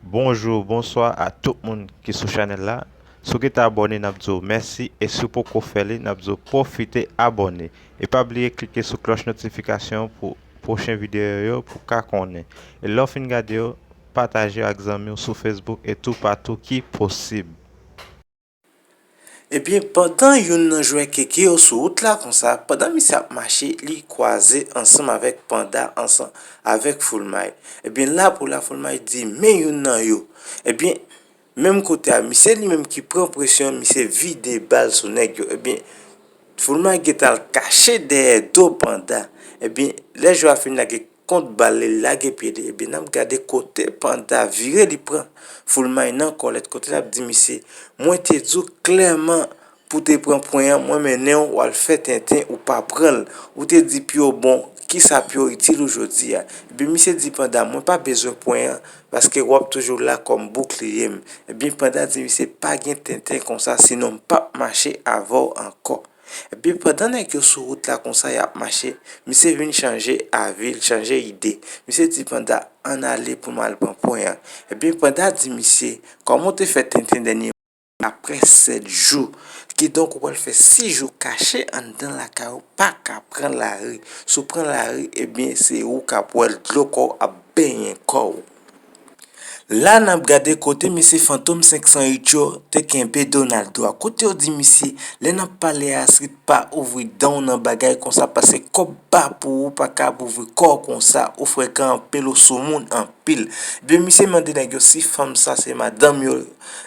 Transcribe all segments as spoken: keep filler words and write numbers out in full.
Bonjou, bonswa a tout moun ki sou chanèl la. Si w gentan abòne, n ap di w mèsi, e si w poko fè li, n ap di w pwofite abòne. E pa bliye klike sou klòch notifikasyon pou pwochen videyo yo pou w ka konnen. E lè w fin gade yo, pataje yo ak zanmi w sou Facebook e toupatou ki posib. Ebyen, pandan youn nan jwè keke yo sou wout la konsa, pandan misye ap mache, li kwaze ansanm avèk Panda, ansanm avèk Foulmay. Ebyen, la pou la, Foulmay di, "Men youn nan yo." Ebyen, menm kote a, misye li menm ki pran presyon, misye vide bal sou nèg yo. Ebyen, Foulmay gentan al kache dèyè do Panda. Ebyen, lè jwè a fin lage kont bal li, li lage pye li. Ebyen, n ap gade kote Panda vire, li pran Foulmay nan kòlèt, kote l ap di misye, "Mwen te di w klèman pou w te pran pwen an, mwen mennen w, w al fè tenten, ou pa pran l. Ou te di pye w bon, kisa pye w itil ou jodi a?" Ebyen, misye di Panda, "Mwen pa bezwen pwen an, paske w ap toujou la kòm boukliye m." Ebyen, Panda di misye, "Pa gen tenten konsa, sinon m p ap mache avè w ankò." Ebyen, pandan nèg yo sou wout la konsa, y ap mache, misye vin chanje avi, l chanje ide. Misye di Panda, "Ann ale pou m al pran pwen an." Ebyen, Panda di misye, "Kòman w te fè tenten dènye apre sèt jou?" Kidonk, ou pral fè sis jou kache anndan lakay ou, pa ka pran lari. Si w pran lari, ebyen, se ou k ap wè l, dlo kò w ap benyen kò w. La n ap gade kote mesye Fantom senk san uit yo te kenbe Donaldo a. Kote yo di misye, lè n ap pale a Astrid, pa ouvri dan w nan bagay konsa, paske kòb pa pou ou, pa kab ouvri kò w konsa, ou frekan anpil, ou soumoun anpil. Ebyen, misye mande nèg yo si fanm sa se madanm yo.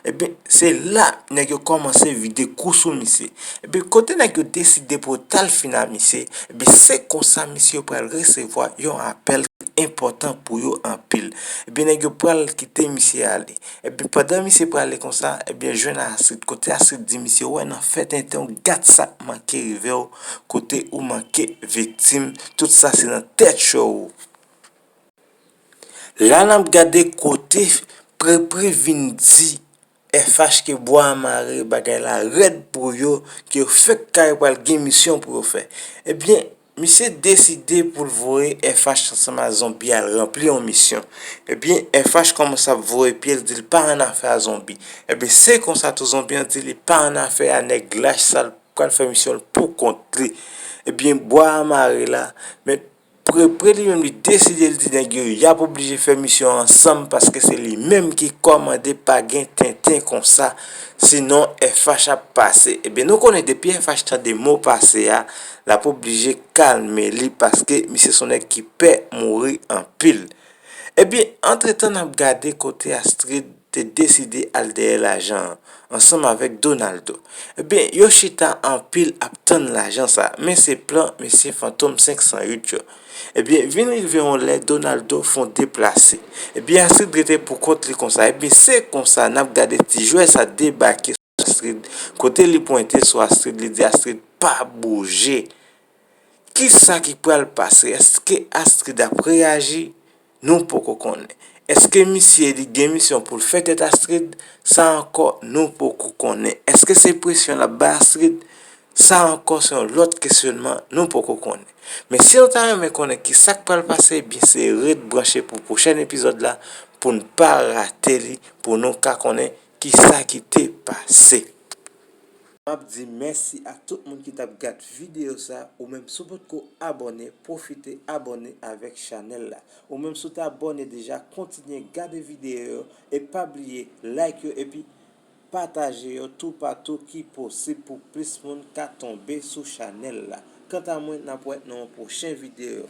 Ebyen, se la nèg yo kòmanse vide kou sou misye. Ebyen, kote nèg yo deside pou yo t al fin a misye, ebyen, se konsa misye yo pral resevwa yon apèl enpòtan pou yo anpil. Ebyen, nèg yo pral kite misye ale. Ebyen, pandan misye prale konsa, ebyen, jwenn Astrid. Kote Astrid di misye, "Wè, nan fè tenten w, gad sa k manke rive w, kote ou manke viktim, tout sa se nan tèt cho w." La n ap gade kote Prepre vin di F H ke bwa a mare, bagay la rèd pou yo, ke yo fèk kare pral gen misyon pou yo fè. Ebyen, misye deside pou l voye F H ansanm ak zonbi al ranpli yon misyon. Ebyen, F H kòmanse ap voye pye, l di l pa annafè a zonbi. Ebyen, se konsa tou zonbi an di li pa annafè a nèg lach sa, l pral fè misyon l pou kont li. Ebyen, bwa a mare la, men Prepre li menm li deside, l di nèg yo y ap oblije fè misyon ansanm paske se li menm ki kòmande, pa gen tenten konsa, sinon F H ap pase. Ebyen, nou konnen depi F H tande mo pase a, l ap oblije kalme li paske misye se yon nèg ki pè mouri anpil. Ebyen, antretan n ap gade kote Astrid te deside al dèyè lajan an, ansanm avèk Donaldo. Ebyen, yo chita anpil ap tann lajan sa, men se plan mesye Fantom senk san uit yo. Ebyen, vin rive yon lè Donaldo fè yon deplase. Ebyen, Astrid rete pou kont li konsa. Ebyen, se konsa n ap gade ti jwè sa debake sou Astrid, kote li pwente sou Astrid, li di Astrid pa bouje. Kisa ki pral pase? Èske Astrid ap reyaji? Nou poko konnen. Èske misye li gen misyon pou l fè tèt Astrid? Sa ankò, nou poko konnen. Èske se presyon l ap bay Astrid? Sa ankò, se yon lòt kesyonman, nou poko konnen. Men si nou ta renmen konnen kisa k pral pase, ebyen se ret branche pou pwochèn epizòd la pou n pa rate li, pou nou ka konnen kisa ki te pase. M ap di mèsi a tout moun ki t ap gad videyo sa. Ou menm, si w potko abòne, pwofite abòne avèk chanèl la. Ou menm, si w te abòne deja, kontinye gade videyo yo e pa bliye like yo epi pataje yo toupatou ki posib pou plis moun ka tonbe sou chanèl la. Kanta mwen, n ap wè nan yon pwochen videyo.